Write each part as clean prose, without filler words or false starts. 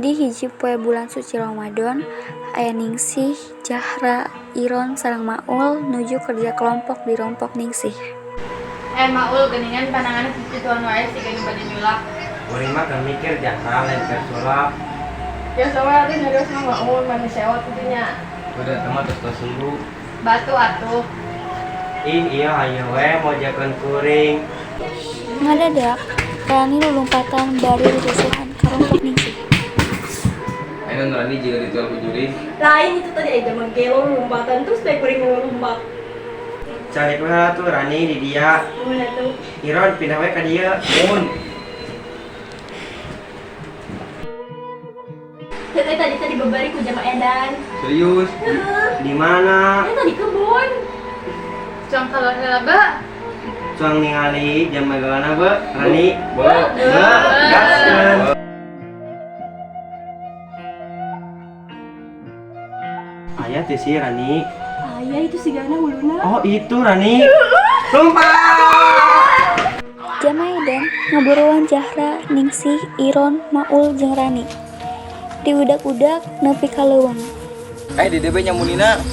Di hiji poe bulan suci Ramadan, aya Ningsih, Jahra, Iron sareng Maul nuju kerja kelompok di rompok Ningsih. Eh, Maul, geuningan panangan kikituan wae siga nu bade nyulap. Kuring mah keur mikir, Jahra, lain keur sulap. Biasa we atuh nyarios mah, Maul, maneh sewot kitu nya. Udah teman terus tos sungguh. Batu atuh. Ih, iya hayu we mojakeun kuring. Ngadadak, Rani lulumpatan bari rusuhan ka rompok Ningsih. Ayo Rani jiga ritual ku jurig. Lain, itu tadi aja mah gelo lompatan terus bae kuring lompat. Calik we tuh Rani di dia. Gimana tuh? Iron pindah we ka dieu. Mun. Tadi tadi tadi babari ku jama edan. Serius? Di mana? Ya tadi kebun. Cuang keluar heula, Ba. Cuang ningali jam megalana be, Rani. Be. Be, gaskeun. Aya teh si Rani. Aya itu sigana huluna. Oh, itu Rani. Lompat. Jama Edan ngaburuan Jahra, Ningsih, Iron, Maul jeung Rani. Diudak-udak nepi ka leuweung. Eh, di DB nyamunina.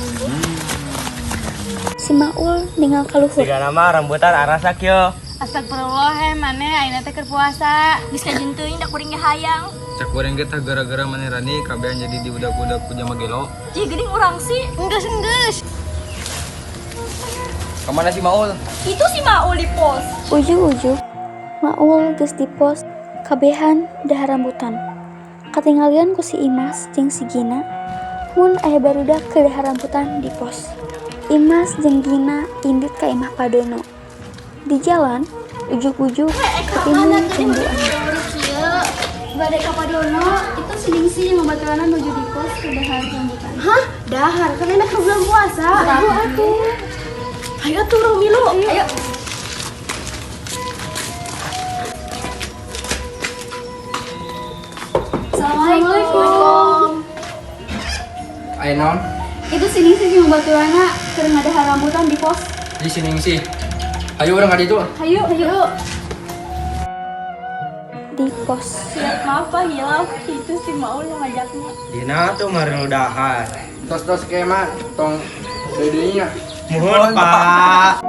Si Maul ningal ka luhur. Sigana mah rambutan arasak yo. Astagfirullah, he maneh ayeuna teh keur puasa. Geus kajeun teuing da kuring ge hayang. Cak goreng ge tah gara-gara maneh Rani kabehan jadi diudak-udak ku jama gelo. Cih, geuning urang sih. Enggeus enggeus. Kamana si Maul? Itu si Maul di pos. Ujug-ujug Maul geus di pos kabehan dahar rambutan. Katinggalian ku si Imas jeung si Gina mun aya barudak keur dahar rambutan di pos. Imas jeung Gina indit ka imah Padono. Di jalan, ujug-ujug katimun jeung Bu Ani. Bade ka Padono, itu si Ningsih yang babaturanna nuju di pos ke dahar rambutan. Hah? Dahar kan enak ke bulan puasa. Ayo atuh. Ayo atuh urang milu. Ayo. Assalamualaikum. Ayo naon? Itu si Ningsih yang babaturanna keur ngadahar rambutan di pos. Di sini sih. Ayo urang ka ditu. Hayu, hayu. Di pos. Siap, maaf Pak, hilaf. Itu si Maul yang ngajaknya. Dina tuh mari dahar. Tos-tos ke mah tong deui nya. Muhun, Pak.